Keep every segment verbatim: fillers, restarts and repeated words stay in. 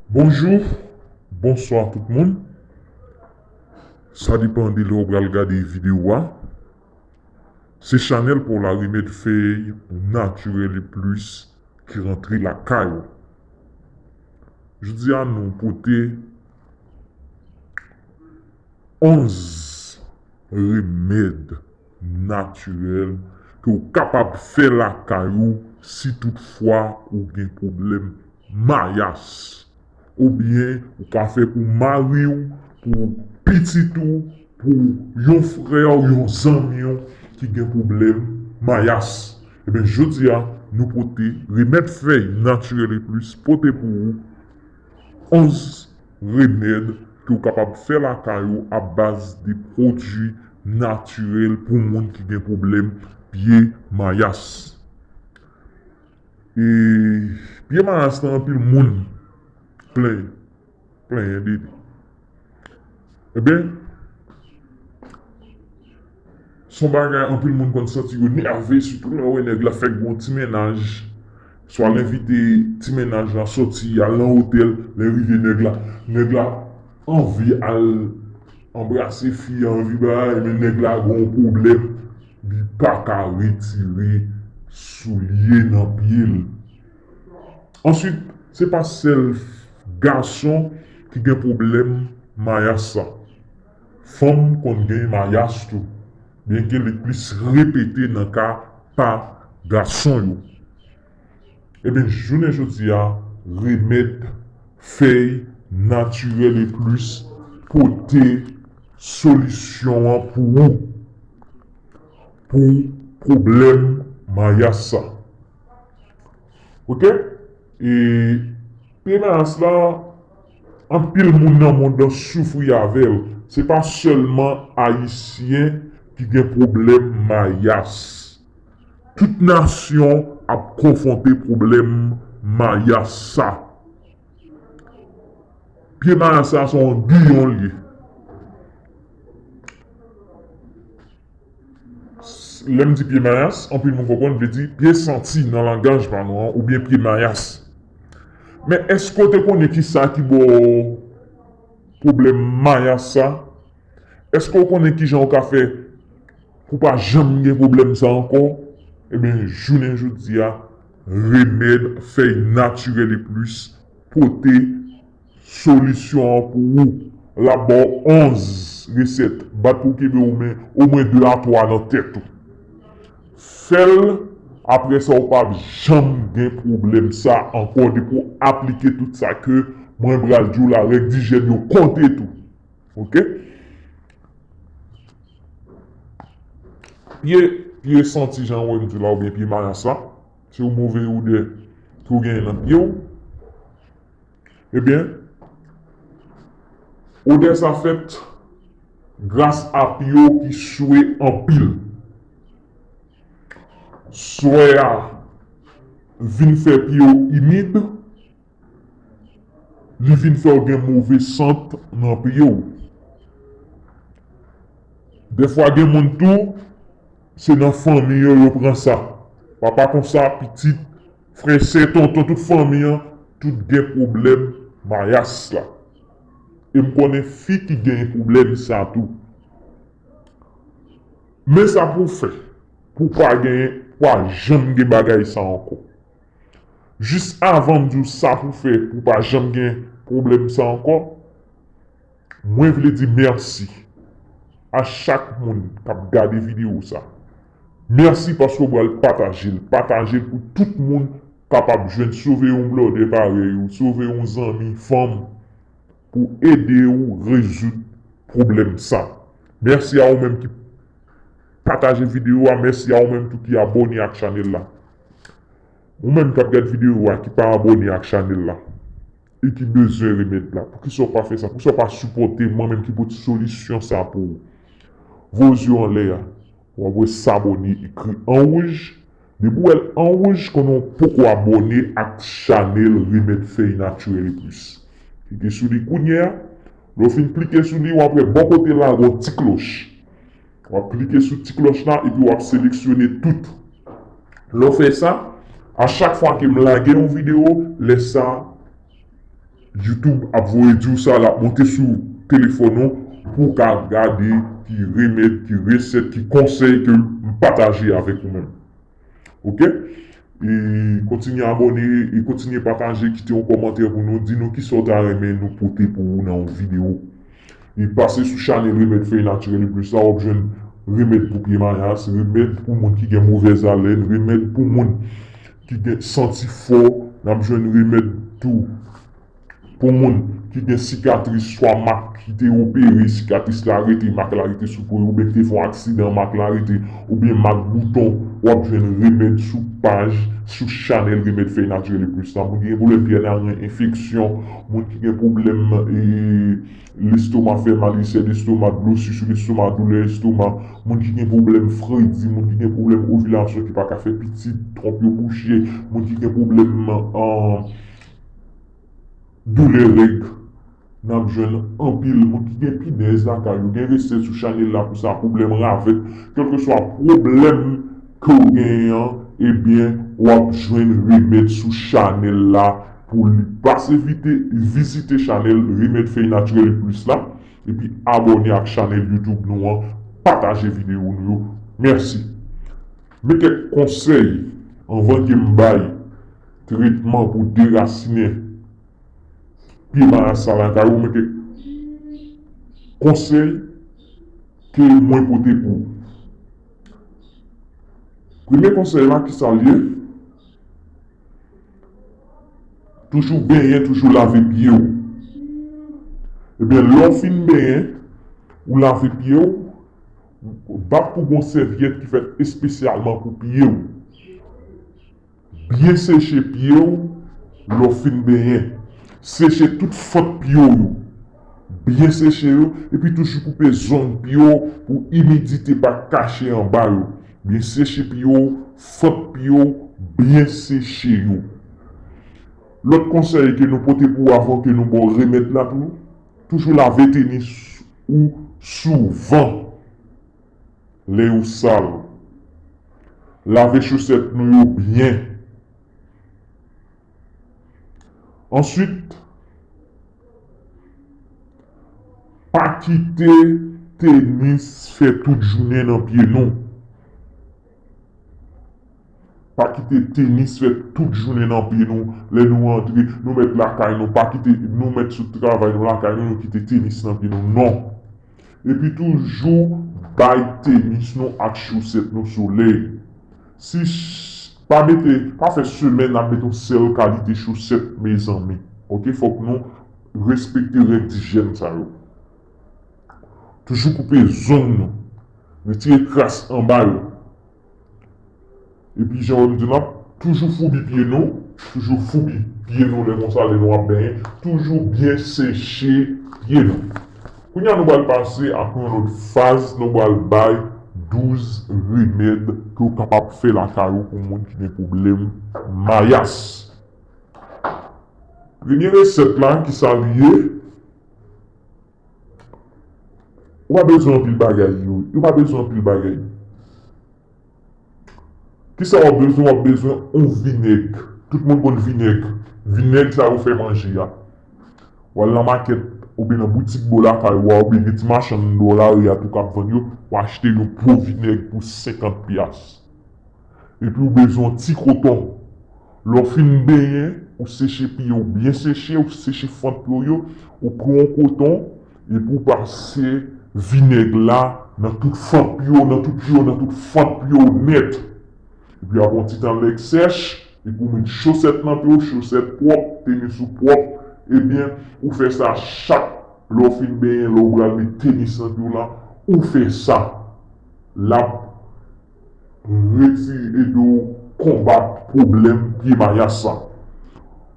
Bonjou, bonswa tout moun. Sa depann de lè w pral gade videyo a. Se chanèl pa w la, Remèd Fèy Natirèl e Plis, ki rantre lakay ou. Jodi a nou pote onz remèd natirèl ke w kapab fè lakay ou si toutfwa ou gen pwoblèm mayas. Oubyen ou ka fè pou mari w, pou pitit ou, pou yon frè w, yon zanmi w ki gen pwoblèm mayas. Ebyen, jodi a, nou pote Remèd Fèy Natirèl e Plis pote pou ou onz remèd ke w kapab fè lakay ou a baz de pwodui natirèl pou moun ki gen pwoblèm pye mayas. E pye mayas la, anpil moun plenyen, plenyen de li. Ebyen, se yon bagay anpil moun konn santi yo nève, sitou lè yo wè nèg la fèk gen yon ti mennaj, swa l envite ti mennaj la sòti, al nan otèl, lè rive nèg la, nèg la anvi al anbrase fi a, anvi bagay, men nèg la gen yon pwoblèm, li pa ka retire soulye nan pye l. Answit, se pa sèl gason ki gen pwoblèm mayas sa. Fanm konn gen mayas tou, byenke li plis repete nan ka pa gason yo. Ebyen, jounen jodi a, Remèd Fèy Natirèl e Plis pote solisyon an pou ou, pou pwoblèm mayas sa. Oke? E pye mayas la, anpil moun nan mond lan soufri avè l. Se pa sèlman Ayisyen ki gen pwoblèm mayas. Tout nasyon ap konfwonte pwoblèm mayas sa. Pye mayas sa se yon giyon l ye. Lè m di pye mayas, anpil moun konprann, vle di pye santi nan langaj pa nou an, oubyen pye mayas. Men èske w te konnen ki sa ki ba w pwoblèm mayas sa? Èske w konnen kijan w ka fè pou w pa janm gen pwoblèm sa ankò? Ebyen, jounen jodi a, Remèd Fèy Natirèl e Plis pote solisyon an pou ou. L ap ba w onz resèt. Bat pou w kenbe omwen, omwen de a twa nan tèt ou. Fè l, apre sa, ou p ap janm gen pwoblèm sa ankò depi w aplike tout sa ke mwen pral di w la, règ dijèn yo konte tou. Oke? Pye, pye santi jan w wè m di w la, oubyen pye mayas la, se yon move odè ke w genyen nan pye w. Ebyen, odè sa fèt gras a pye w ki swe anpil. Swè a vin fè pye w imid, li vin fè w gen move sant nan pye w. Dèfwa gen moun tou, se nan fanmi yo yo pran sa. Papa konsa, pitit, frè, sè, tonton, tout fanmi an, tout gen pwoblèm mayas la. E m konnen fi ki gen pwoblèm sa tou. Men sa pou w fè, pou w pa gen, pa janm gen bagay sa ankò. Jis avan m di w sa pou w fè pou w pa janm gen pwoblèm sa ankò, mwen vle di mèsi a chak moun k ap gade videyo sa. Mèsi paske w pral pataje l. Pataje l pou tout moun kapab jwenn, sove yon blòdè parèy ou, sove yon zanmi, fanm, pou ede w rezoud pwoblèm sa. Mèsi a ou menm ki pataje videyo a, mèsi a ou menm tou ki abòne ak chanèl la. Ou menm k ap gad videyo a ki pa abòne ak chanèl la e ki bezwen remèd la, poukisa w pa fè sa? Poukisa w pa sipòte mwen menm ki pote solisyon sa pou ou? Voye zye w anlè a, w ap wè sabòne ekri an wouj. Depi w wè l an wouj, konnen w poko abòne ak chanèl Remèd Fèy Natirèl e Plis. Klike sou li kounye a. Lè w fin klike sou li, w ap wè bò kote la, gen yon ti klòch. W ap klike sou ti klòch la, epi w ap seleksyone tout. Lè w fè sa, a chak fwa ke m lage yon videyo, lè sa, YouTube ap voye di w sa, l ap monte sou telefòn ou pou w ka gade ki remèd, ki resèt, ki konsèy ke m pataje avèk ou menm. Oke? E kontinye abòne, e kontinye pataje, kite yon kòmantè pou nou, di nou kisa w ta renmen nou pote pou ou nan yon videyo. E pase sou chanèl Remèd Fèy Natirèl e Plis la, w ap jwenn remèd pou pye mayas, remèd pou moun ki gen movèz alèn, remèd pou moun ki gen santi fò, n ap jwenn remèd tou pou moun ki gen sikatris, swa mak ki te opere, sikatris la rete, mak la rete sou po yo, oubyen ki te fè yon aksidan, mak la rete, oubyen mak bouton, w ap jwenn remèd sou paj, sou chanèl Remèd Fèy Natirèl e Plis la. Moun ki gen pwoblèm pyè, narin, enfeksyon, moun ki gen pwoblèm, e, lestoma fè mal, ilsè destoma, dlo si sou lestoma, doulè estoma, moun ki gen pwoblèm fredi, moun ki gen pwoblèm ovilasyon ki pa ka fè pitit, twonp yo bouche, moun ki gen pwoblèm, an, doulè règ, n ap jwenn anpil moun ki gen pinèz lakay yo, gen resèt sou chanèl la pou sa, pwoblèm ravèt, kèlkeswa pwoblèm ke w genyen an, ebyen, w ap jwenn remèd sou chanèl la pou li. Pase vite, vizite chanèl Remèd Fèy Natirèl e Plis la, epi abòne ak chanèl YouTube nou an, pataje videyo nou yo. Mèsi. Men kèk konsèy anvan ke m bay tretman pou derasinen pye mayas sa lakay ou, men kèk konsèy ke mwen pote pou ou. Premye konsèy la, ki sa l ye? Toujou benyen, toujou lave pye w. Ebyen, lè w fin benyen, ou lave pye w, bat pou gon sèvyèt ki fèt espesyalman pou pye w. Byen seche pye w lè w fin benyen. Seche tout fant pye w yo. Byen seche yo, epi toujou koupe zong pye w pou imidite pa kache anba yo. Byen seche pye w, fant pye w, byen seche yo. Lòt konsèy ke nou pote pou w avan ke nou ba w remèd la tou, toujou lave tenis ou souvan lè yo sal. Lave chosèt nou yo byen. Answit, pa kite tenis fè tout jounen nan pye nou. Pa kite tenis fè tout jounen nan pye nou. Lè nou antre, nou mèt lakay nou, pa kite nou mèt sot travay nou lakay nou, nou kite tenis nan pye nou. Non. Epi toujou bay tenis nou ak chosèt nou solèy. Si ch-, pa mete, pa fè semèn n ap mete yon sèl kalite chosèt, mezanmi. Oke, fòk nou respekte règ dijèn sa yo. Toujou koupe zong nou. Retire kras anba yo. Epi, jan w di la, toujou foubi pye nou, toujou foubi pye nou lè konsa, lè nou ap benyen, toujou byen seche pye nou. Kounye a, nou pral pase ak yon lòt faz, nou pral bay douz remèd ke w kapab fè lakay ou pou moun ki gen pwoblèm mayas. Premye resèt la, ki sa li ye? Ou pa bezwen anpil bagay, yo. Ou pa bezwen anpil bagay. Kisa w ap bezwen? W ap bezwen yon vinèg. Tout moun konn vinèg. Vinèg sa yo fè manje a. W al nan makèt, oubyen nan boutik bò lakay ou a, oubyen gen ti machann bò lari a tou k ap vann yo, w achte yon po vinèg pou senkant pyas. Epi w bezwen yon ti koton. Lè w fin benyen, ou seche pye w byen seche, ou seche fant pye w yo, ou pran yon koton, epi w pase vinèg la nan tout fant pye w, nan tout pye w, nan tout fant pye w nèt. Epi apre yon ti tan lè l sèch, epi w met chosèt nan pye w, chosèt pwòp, tenis ou pwòp, ebyen, ou fè sa chak lè w fin benyen, lè w pral met tenis nan pye w la, ou fè sa. L ap retire, ede w konbat pwoblèm pye mayas sa.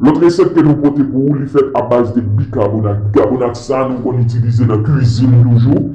Lòt resèt ke nou pote pou ou, li fèt a baz de bikabonat. Bikabonat sa, nou konn itilize nan kwizin toujou.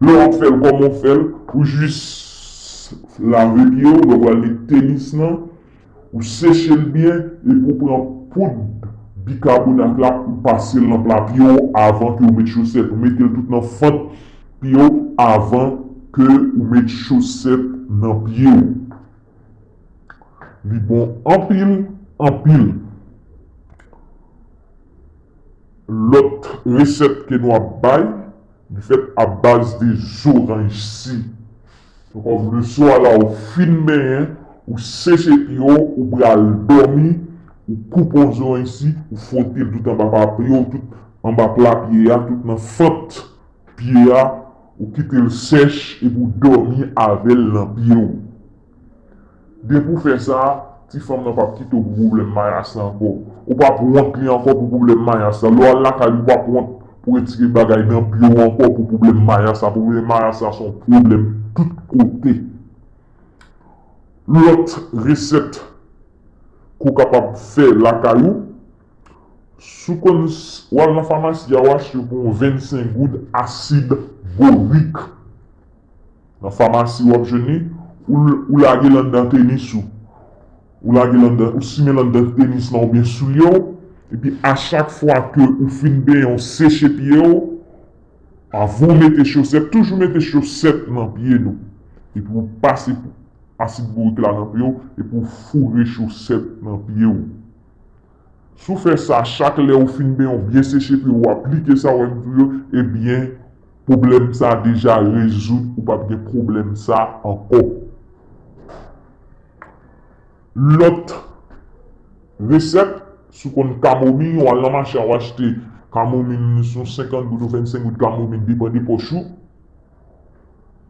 Lè w ap fè l, kòman w fè l? Ou jis lave pye w, lè w pral met tenis lan, ou seche l byen, epi w pran poud bikabonat la, ou pase l nan pla pye w avan ke w met chosèt. Ou mete l tout nan fant pye w avan ke ou met chosèt nan pye w. Li bon anpil, anpil. Lòt resèt ke nou ap bay, li fèt a baz de zoranj si. Donk, lè swa la, ou fin benyen, ou seche pye w, ou pral dòmi, ou koupe yon zoranj si, ou fwote l tout anba pa pye w, tout anba pla pye a, tout nan fant pye a, ou kite l sèch epi w dòmi avè l nan pye w. Depi w fè sa, ti fanm nan p ap kite w pou pwoblèm mayas la ankò. Ou p ap wont li ankò pou pwoblèm mayas la. Lè w al lakay li, ou p ap wont pou retire bagay nan pye w ankò pou pwoblèm mayas la. Pwoblèm mayas la se yon pwoblèm tout kote. Lòt resèt ke w kapab fè lakay ou, si w konn s-, w al nan famasi a, w achte pou yon vennsenk goud asid borik. Nan famasi w ap jwenn li, ou l-, ou lage l anndan tenis ou. Ou lage l anndan, ou simen l anndan tenis lan oubyen soulye w, epi a chak fwa ke ou fin benyen, ou seche pye w, avan w mete chosèt, toujou mete chosèt nan pye nou. Epi ou pase asid borik la nan pye w, epi ou foure chosèt nan pye w. Si w fè sa chak lè ou fin benyen, ou byen seche pye w, ou aplike sa w wè m di w yo, ebyen, pwoblèm sa a deja rezoud, ou p ap gen pwoblèm sa a ankò. Lòt resèt, si w konn kamomiy, w al nan mache a, w achte kamomiy, se yon senkant goud ou vennsenk goud kamomiy, depann de pòch ou.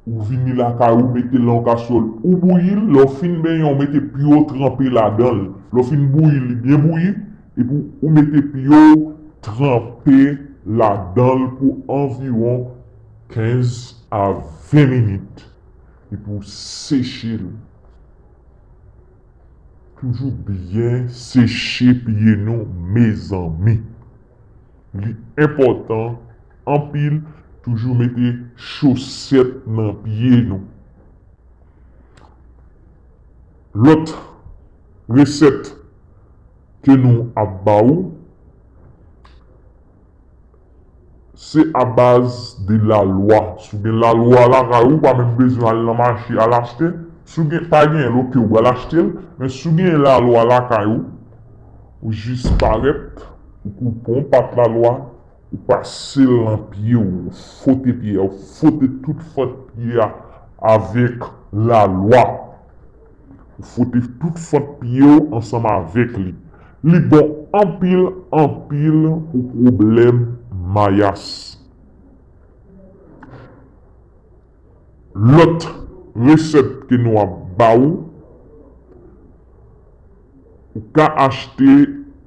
Ou vini lakay ou, mete l nan yon kaswòl, ou bouyi l, lè w fin benyen, ou mete pye w tranpe ladan l. Lè w fin bouyi l, li byen bouyi, epi ou mete pye w tranpe ladan l pou anviwon kenz a ven minit. Epi ou seche l. Toujou byen seche pye nou, mezanmi. Li enpòtan anpil, toujou mete chosèt nan pye nou. Lòt resèt ke nou ap ba ou, se a baz de lalwa. Si w gen lalwa lakay ou, ou pa menm bezwen al nan mache al achte. Si w gen, pa genyen l, oke, ou pral achte l. Men si w gen lalwa lakay ou, ou jis parèt, ou koupe yon pat lalwa, ou pase l nan pye w, ou fwote pye a, ou fwote tout fant pye a avèk lalwa. Ou fwote tout fant pye w ansanm avèk li. Li bon anpil, anpil pou pwoblèm mayas. Lòt resèt ke nou ap ba ou, ou ka achte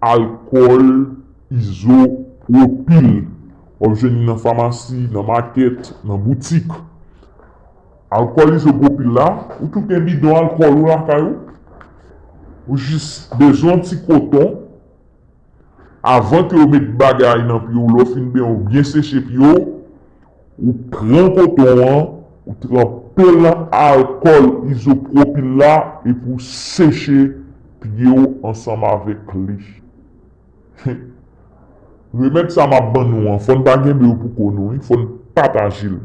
alkòl izopwopil. W ap jwenn li nan famasi, nan makèt, nan boutik. Alkòl izopwopil la, ou tou gen bidon alkòl ou lakay ou. Ou jis bezwen yon ti koton. Avan ke w met bagay nan pye w, lè w fin benyen, ou byen seche pye w, ou pran koton an, ou tranpe l nan alkòl izopwopil la, epi w seche pye w ansanm avèk li. Remèd sa m ap ban nou an, fò n pa kenbe yo pou kò nou, wi, fò n pataje l.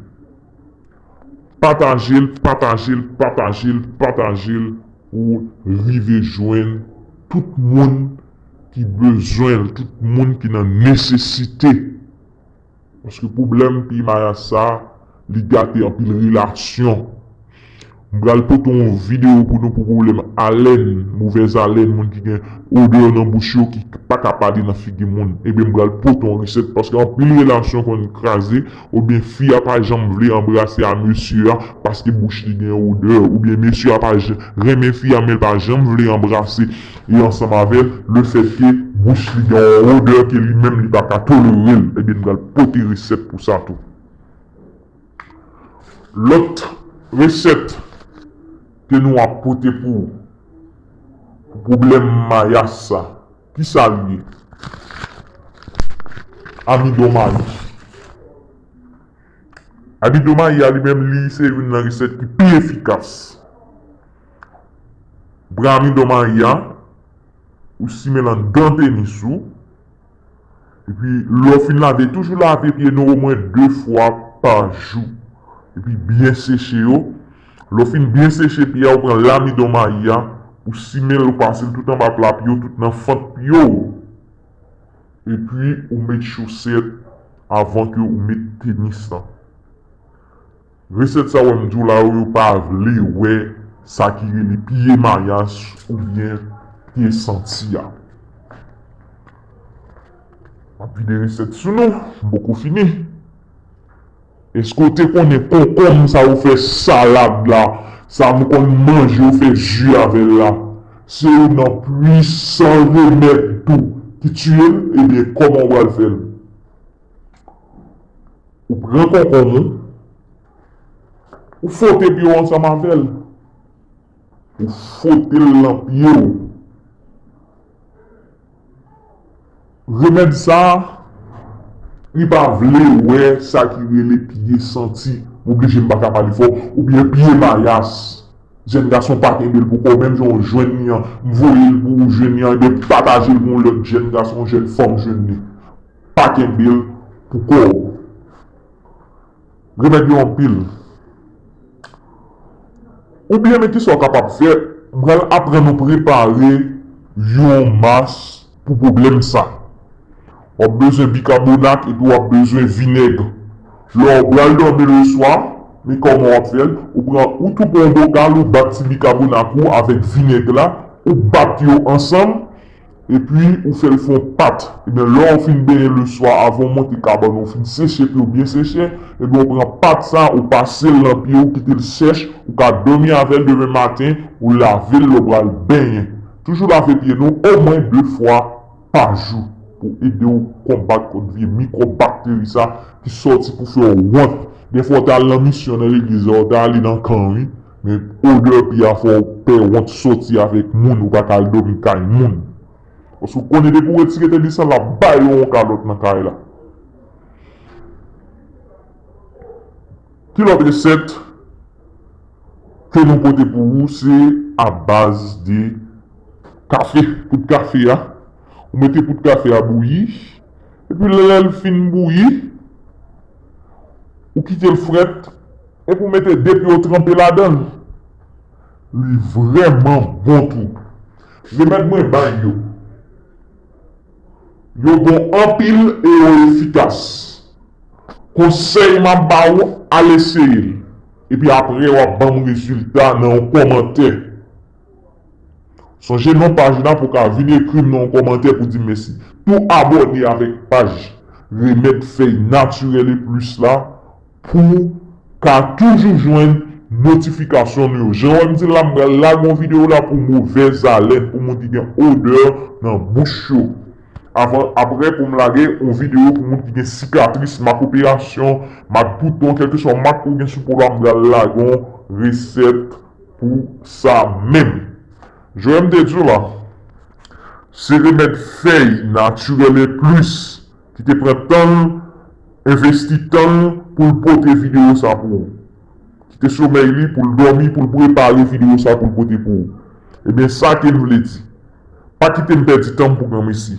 Pataje l, pataje l, pataje l, pataje l pou rive jwenn tout moun ki bezwen l, tout moun ki nan nesesite. Paske pwoblèm peyi mayas sa, li gate anpil relasyon. M pral pote yon videyo pou nou pou pwoblèm alèn, movèz alèn, moun ki gen odè nan bouch yo, ki pa ka pale nan figi moun. Ebyen, m pral pote yon resèt, paske anpil relasyon konn kraze, oubyen fi a pa janm vle anbrase a mesye a, paske bouch li gen odè, oubyen mesye a pa jan-, renmen fi a, men l pa janm vle anbrase e ansanm avè l, lefètke bouch li gen yon odè ke li menm li pa ka tolere l. Ebyen, m pral pote resèt pou sa tou. Lòt resèt ke nou ap pote pou, pou pwoblèm mayas sa, ki sa l ye? Amidon mayi. Amidon mayi a li menm, li se youn nan resèt ki pi efikas. Pran amidon mayi a, ou simen l anndan tenis ou. Epi, lè w fin lave, toujou lave pye nou omwen de fwa pa jou. Epi, byen seche yo. Lè w fin byen seche pye a, ou pran lamidon mayi a, ou simen l, ou pase l tout anba pla pye w, tout nan fant pye w. Epi ou met chosèt avan ke ou met tenis lan. Resèt sa w wè m di w la yo, yo pa vle wè sa ki rele pye mayas oubyen pye santi a. M ap vide resèt sou nou, m poko fini. Èske w te konnen konkonm sa yo fè salad la, sa nou konn manje yo fè ji avè l la, se youn nan pwisan remèd tou ki tiye l? Ebyen, kòman w pral fè l? Ou pran konkonm ou, ou fwote pye w ansanm avè l. Ou fwote l nan pye w. Remèd sa, li pa vle wè sa ki rele pye santi. M oblije m pa ka pale fò. Oubyen pye mayas. Jèn gason pa kenbe l pou kò w, menm jan w jwenn li an, m voye l pou ou jwenn li an, ebyen pataje l pou yon lòt jèn gason, yon jèn fanm jwenn li. Pa kenbe l pou kò w. Remèd yo anpil. Oubyen men kisa w kapab fè, m pral aprann ou prepare yon mas pou pwoblèm sa. W ap bezwen bikabonat epi w ap bezwen vinèg. Lè w pral dòmi leswa, men kòman w ap fè l? Ou pran, ou tou pran yon bokal, ou bat ti bikabonat ou avèk vinèg la, ou bat yo ansanm, epi ou fè l fè yon pat. Ebyen, lè w fin benyen leswa, avan w monte kabann ou, fin seche pye w byen seche, ebyen, ou pran pat sa, ou pase l nan pye w, kite l sèch, ou ka dòmi avè l, demen maten, ou lave l lè w pral benyen. Toujou lave pye nou omwen de fwa pa jou pou ede w konbat kont vye mikwòb bakteri sa ki sòti pou fè w wont. Dèfwa w ta al nan misyon nan legliz la, w ta ale nan kan wi. Men odè pye a fè w pè wont sòti avèk moun, ou pa ka al dòmi kay moun. Paske w konnen depi w retire tenis lan, l ap bay ou yon kalòt nan kay la. Ki lòt resèt ke nou pote pou ou, se a baz de kafe, poud kafe a. Ou mete poud kafe a bouyi, epi lè l fin bouyi, ou kite l frèt, epi ou mete de pye w tranpe ladan l. Li vrèman bon tou. Remèd mwen bay yo. Yo bon anpil e yo efikas. Konsèy m ap ba ou, al eseye l. Epi apre, w ap ban m rezilta nan yon kòmantè. Sonje non paj la pou w ka vin ekri m nan yon kòmantè pou di m mèsi. Tou abòne avèk paj Remèd Fèy Natirèl e Plis la pou w ka toujou jwenn notifikasyon nou yo. Jan w wè m di l la, m pral lage yon videyo la pou movèzalèn, pou moun ki gen odè nan bouch yo. Avan, apre pou m lage yon videyo pou moun ki gen sikatris, mak operasyon, mak bouton, kèlkeswa mak ou gen sou po la, m pral lage yon resèt pou sa menm. Jan m te di w la, se Remèd Fèy Natirèl e Plis ki te pran tan l, envesti tan l pou l pote videyo sa pou ou. Kite somèy li pou l dòmi, pou l prepare videyo sa pou l pote pou ou. Ebyen, sa ke m vle di. Pa kite m pèdi tan m pou granmesi.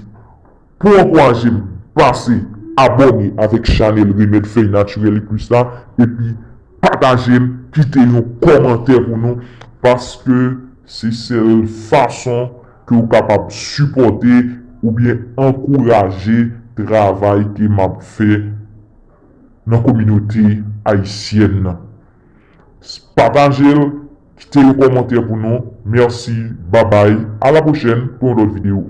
Pou w ankouraje m, pase abòne avèk chanèl Remèd Fèy Natirèl e Plis la, epi pataje l, kite yon kòmantè pou nou, paske se sèl fason ke w kapab sipòte oubyen ankouraje travay ke m ap fè nan kominote ayisyèn nan. Pataje l, kite yon kòmantè pou nou. Mèsi, babay, a la pwochèn pou yon lòt videyo.